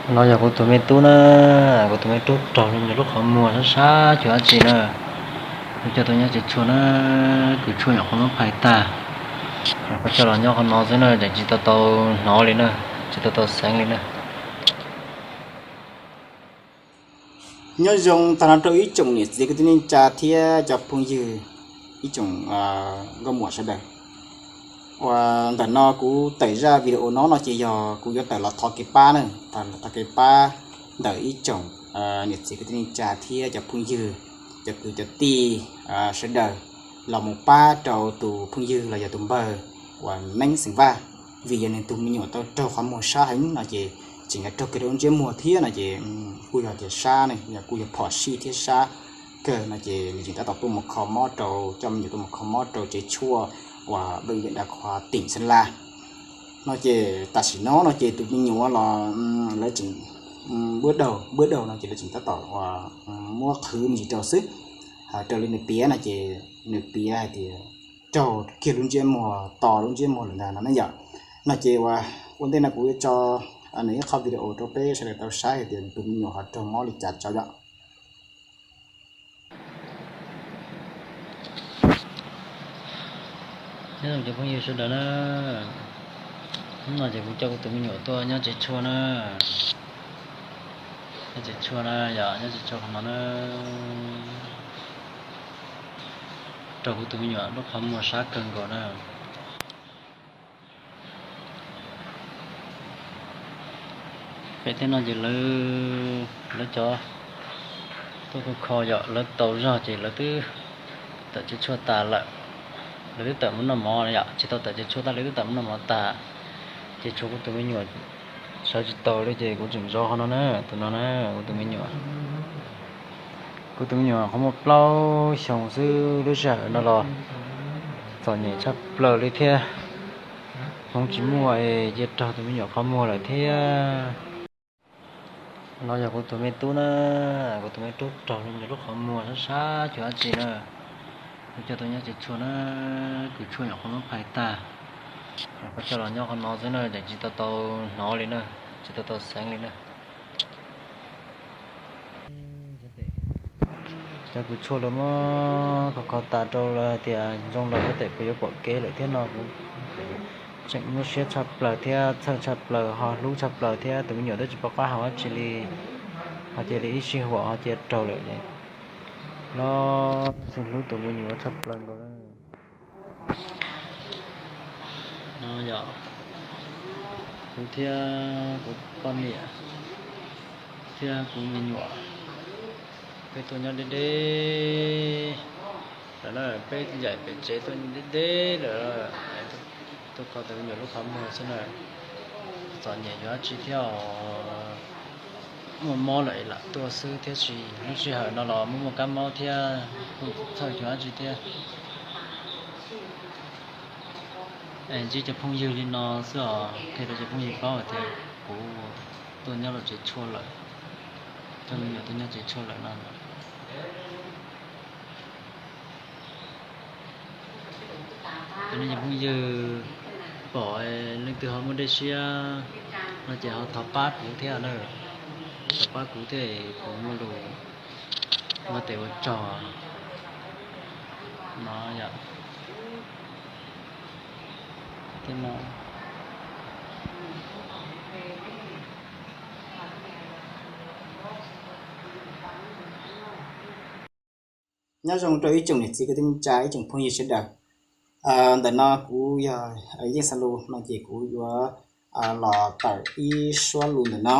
No yog kuv tus me tub na, kuv tus me tub raug li nws lub qhov muag sab sab cuag dab tsi na. Kuv coj tuaj nyob tsev tshuaj na, kws tshuaj nyuam qhuav muab phais tag, nyuam qhuav coj los nyob qhov no xwb na, tseem tsis tau tau hnov li na, tsis tau tau xeev li na. Nyob zoo tag nrho rau ib tsoom niam txiv kwv tij neej tsa thiab cov phooj ywg, ib tsoom nkauj muam sawv daws. Uas ntawm no kuv tawm zaj video no no ces yog kuv yuav tawm los thov kev pab na, thov kev pab ntawm ib tsoom niam txiv kwv tij neej tsa thiab cov phooj ywg, cov kwv cov tij sawv daws los mus pab rau tus phooj ywg los yog tus npawg uas Neeb xeem Vaj, vim yog nws tus me nyuam tau raug qhov muag sab heev no ces tseem yuav raug kiag rau lub ntsiab muag thiab no ces kuj yog tias sab ne, kuj yog phom sij thiab sab kawg no ces nws tseem tab tom tuaj mus kho mob rau, coj me nyuam tuaj mus kho mob rau tsev tshuaj uas bệnh viện đa khoa tỉnh Sơn La. No ces tam sim no no ces tus me nyuam los lawv tseem, npuab daug npuab daug no ces lawv tseem tab tom muab qhwv me ntsis rau xwb. Raws li nws piav no ces nws piav hais tias raug kiag lub ntsiab muag, to lub ntsiab muag lawm ntag no ne yom. No ces ua ntej no kuv yuav tso nws ib qho video rau peb sawv daws tau saib hais tias tus me nyuam ho raug mob li cas tso yom. Nyob zoo cov phooj ywg sawv daws na, hnub no ces kuv coj kuv tus me nyuam tuaj nyob tsev tshuaj na, nyob tsev tshuaj na, yog nyob tsev tshuaj qhov no na, raug kuv tus me nyuam lub qhov muag sab kawg nkaus na. Pem tej no ces lawv, lawv cov tuaj kho kho yom, lawv tau zog ces lawv twb tawm tsev tshuaj tas lawm, lawv twb tawm mus noj mov yom, tsis tau tawm tsev tshuaj tas lawv twb tawm mus noj mov tas, ces tshuav kuv tus me nyuam sawv tsis taus li ces kuv tseem zov qhov no na, tus no na, kuv tus me nyuam. Kuv tus me nyuam qhov muag plaub xyoos xwb, lub sij hawm no los txom nyem tshaj plaws li thiab. Hmoov tsis muaj es cia raug tus me nyuam qhov muag lawm thiab. No yog kuv tus me tub na, kuv tus me tub raug li nws lub qhov muag sab sab cuag dab tsi na. Kuv coj tuaj nyob tsev tshuaj na, kws tshuaj nyuam qhuav muab phais tag, nyuam qhuav coj los nyob qhov no xwb na, tseem tsis tau tau hnov li na, tsis tau tau xeev li na. Cov kws tshuaj lawv muab kho kho tas rau lawv hais tias zoo lawm, tab sis puas yuav pom kev lawm thiab no kuv tseem nyuaj siab tshaj plaws thiab txhawj tshaj plaws, ho hlub tshaj plaws thiab, tus me nyuam twb tsis pom qab hais dab tsi li, ho cia li ib sij huam ho cia raug lawm. Los xeeb hlub tus me nyuam tshaj plaws nkaus. No yog kuv thiab kuv poj niam thiab kuv me nyuam, peb tuaj nyob deb deb lawm na, peb yaim pem tsev tuaj deb deb lawm, tuaj kho tus me nyuam lub qhov muag xwb na. Txom nyem yuav dab tsi thiab os, muaj mob lawm lam tuaj xwb, tab sis lub sij hawm no los muaj muaj kab mob thiab, kuj txhawj yuav dab tsi thiab. Es ntsib cov phooj ywg li no xwb os, qhia rau cov phooj ywg paub hais tias kuv tuaj nyob rau tsev tshuaj lawm, coj me nyuam tuaj nyob tsev tshuaj lawm no. Cov nej cov phooj ywg pom leej twg ho muaj dej siab no ces ho thov pab kuv thiab na, thov pab kuv thiab kuv muaj lus ua tes ua tsog no yom. Nyob zoo rau ib tsoom niam txiv kwv tij neej tsa, ib tsoom phooj ywg sawv daws. Ntawm no kuv yog Yeej Xa Lus no ces kuv yuav los tawm ib suab lus ntawm no,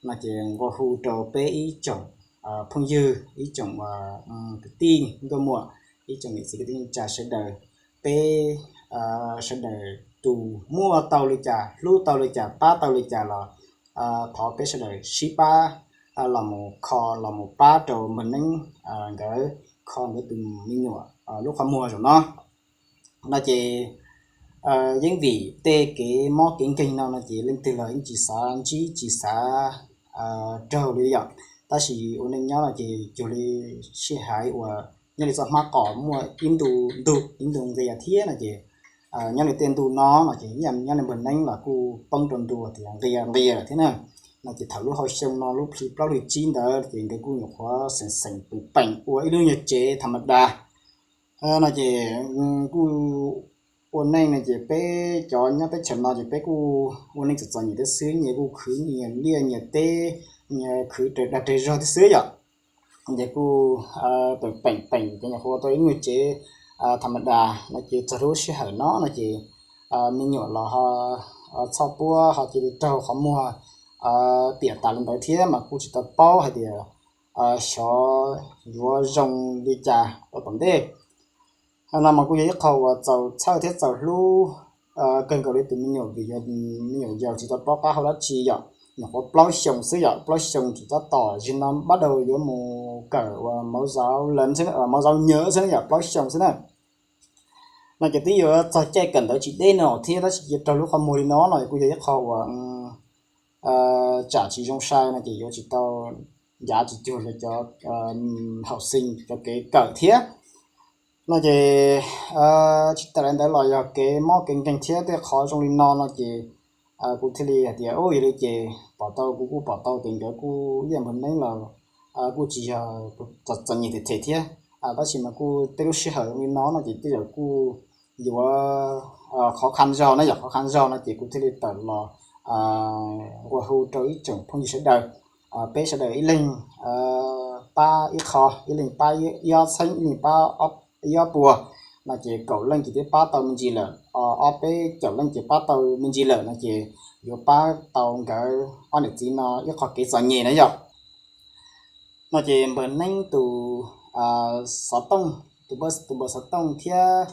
no ces nqua hu rau peb ib tsoom phooj ywg, ib tsoom kwv tij nkauj muam, ib tsoom niam txiv kwv tij neej tsa sawv daws, peb sawv daws tus muaj tau li cas, hlub tau li cas, pab tau li cas los thov peb sawv daws sib pab los mus kho, los mus pab rau Npawg Neeb nkawd kho nkawd tus me nyuam lub qhov muag zaum no. No ces yeej vim tej kev mob kev nkeeg no no ces leej twg los yeej tsis xav ntsib tsis xav raug li yom. Tab sis ua neej nyob no ces cuag li sij hawm uas nyob li txoj hmab qos muaj ib ntu ntug ib ntu nqia thiab no ces nyob li tej ntu no no ces nyob li Npawg Neeb los kuj poob rau ntu tias nqia nqia lawm thiab na. No ces thaum lub hauv xyoo no lub hli plaub hli tsib ntawd ces nkawd kuj nyuam qhuav xeem xeem peem peem ua ib lub nyuag tsev tham ma das. No ces kuj ua neej no ces peb cov nyob teb chaws no ces peb kuj ua neej txom txom nyem thiab xwb, nyias kuj khwv nyias liaj nyias teb, nyias khwv raws dag raws zog thiab xwb yom. Ces kuj peem peem peem ces nyuam qhuav tau ib lub nyuag tsev tham ma das no ces txog lub sij hawm no no ces me nyuam los ho txhob puab ho cia li raug qhov muag tiam tas li ntawd thiab mas kuj tsis tau paub hais tias xyov yuav zoo li cas rau tom ntej. No mas kuj yog ib qho uas txaus txhawj thiab txaus hlub kawg nkaus li tus me nyuam vim me nyuam yaus tsis tau paub qab hau dab tsi yom. Nyuam qhuav plaub xyoos xwb yom, plaub xyoos tsis tab tom zig no npab daus yuav mus kawm uas mauv zauv lawv, mauv zauv nyawv xwb na yom, plaub xyoos xwb na. No ces twb yuav txog caij kawm ntawv tsis deb no thiab tab sis cia raug lub qhov muag li no no kuj yog ib qho uas tsam tsis zoo sai no ces yuav tsis tau ncav tsis cuag cov haum xees cov kev kawm thiab. No ces tsis tas li ntawd los yog kev mob kev nkeeg thiab tej qhov zoo li no no ces kuv thiaj li hais tias u yog li ces pom tau, kuv kuj pom tau tias nkawd kuj ib yam npawg Neeb los kuj tsis yog txom nyem them them thiab, tab sis mas kuj tej lub sij hawm li no no ces tej zaum kuj yuav qhov khan zog na, yog qhov khan zog no ces kuv thiaj li tawm los nqua hu rau ib tsoom phooj ywg sawv daws, peb sawv daws ib leeg pab ib qho, ib leeg pab ib ob txheeb, ib leeg pab ib ob puas, no ces kaum leej ces twb pab tau me ntsis lawm, ob peb caum leej ces pab tau me ntsis lawm no ces yuav pab tau nkawd ob niam txiv no ib qho kev txom nyem na yom. No ces npawg Neeb tus xov tooj, tus npawb xov tooj thiab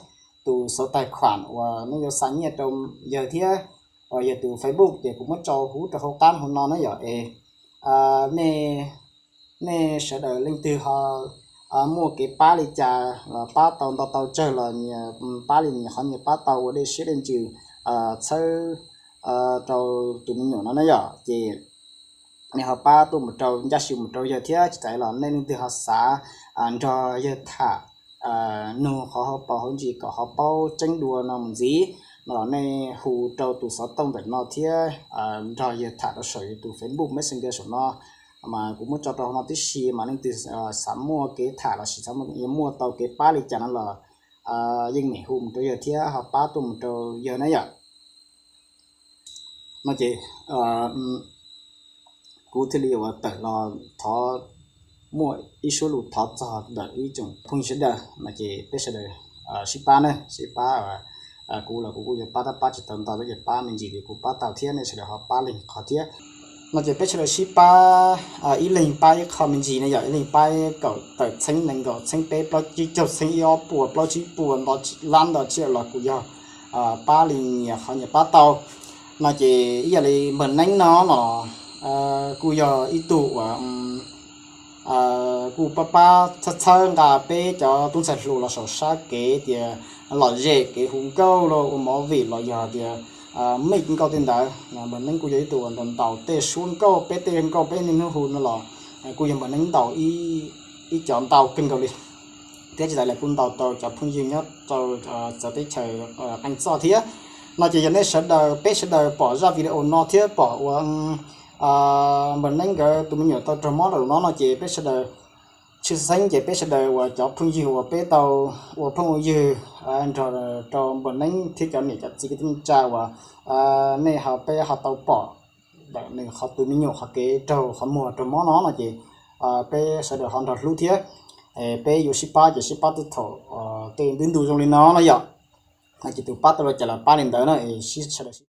tus số tài khoản uas nej yuav xa nyiaj rau yawg thiab, uas yog tus Facebook ces kuv muab tso huv rau hauv qab hauv no na yom. Es nej sawv daws leej twg ho muaj kev pab li cas los pab tau nto tau tsawg los nyias pab li nyias qhov, nyias pab tau ua dej siab dej ntsws txhawb rau tus me nyuam no na yom, ces nej ho pab tuaj mus rau ncaj si mus rau yawg thiab. Tsis tas los nej leej twg ho xav nrog yawg tham, nug qhov hauv paus hauv ntsis kom ho paub tseeb dua no mus ntxiv no los nej hu rau tus xov tooj ntawm no thiab nrog yawg tham rau saum yus tus Facebook Messenger saum no, mas kuv muab tso rau hauv no tib si, mas leej twg xav muaj kev tham lossis xav yuav muaj tau kev pab li cas no los yeej meem hu mus rau yawg thiab ho pab tuaj mus rau yawg na yom. No ces kuv thiaj li uas tawm los thov muaj ib suab lus thov txog ntawm ib tsoom phooj ywg sawv daws no ces peb sawv daws sib pab na, sib pab. Kuv los kuv kuj yuav pab tab pab tsis tau ntau, peb yuav pab me ntsis li kuv pab tau thiab nej sawv daws ho pab leej qhov thiab. No ces peb sawv daws sib pab, ib leeg pab ib qho me ntsis no yom, ib leeg pab kaum tawm txheeb nees nkaum txheeb peb plaub tsib caug txheeb ib ob puas plaub tsib puas lab ntau tsiaj los kuj yog pab li nyias qhov nyias pab tau. No ces ib yam li npawg Neeb no no kuj yog ib tug uas kuj pab pab txhawb txhawb nqa peb cov tub ntxhais hluas los saum sab kev tias lom zem kev hu nkauj los ua movie los yog tias mix nkauj tej ntawd. Npawg Neeb kuj yog ib tug uas ntaus ntaus tej suab nkauj, peb tej nkauj peb niaj hnub hu no los kuj yog npawg Neeb ntaus ib cov ntau kawg nkaus li. Thiab tsis tas li kuj ntaus tau cov phooj ywg nyob rau txawv teb chaws qee txoj thiab. No ces yog nej sawv daws, peb sawv daws pom zaj video no thiab pom uas npawg Neeb nkawd tus me nyuam tau raug mob rau no no ces peb sawv daws tshwj xeeb ces peb sawv daws uas cov phooj ywg uas peb tau ua phooj ua ywg nrog rau npawg Neeb thiab cov niam cov txiv kwv tij neej tsa uas nej ho, peb ho tau pom ntawm nws qhov tus me nyuam qhov kev raug qhov muag raug mob no no ces peb sawv daws ho nrog hlub thiab. Peb yuav sib pab ces sib pab tej thaum tej ntu ntu zoo li no no yom. No ces tus pab tau li cas los pab li ntawd no es sib sawv daws sib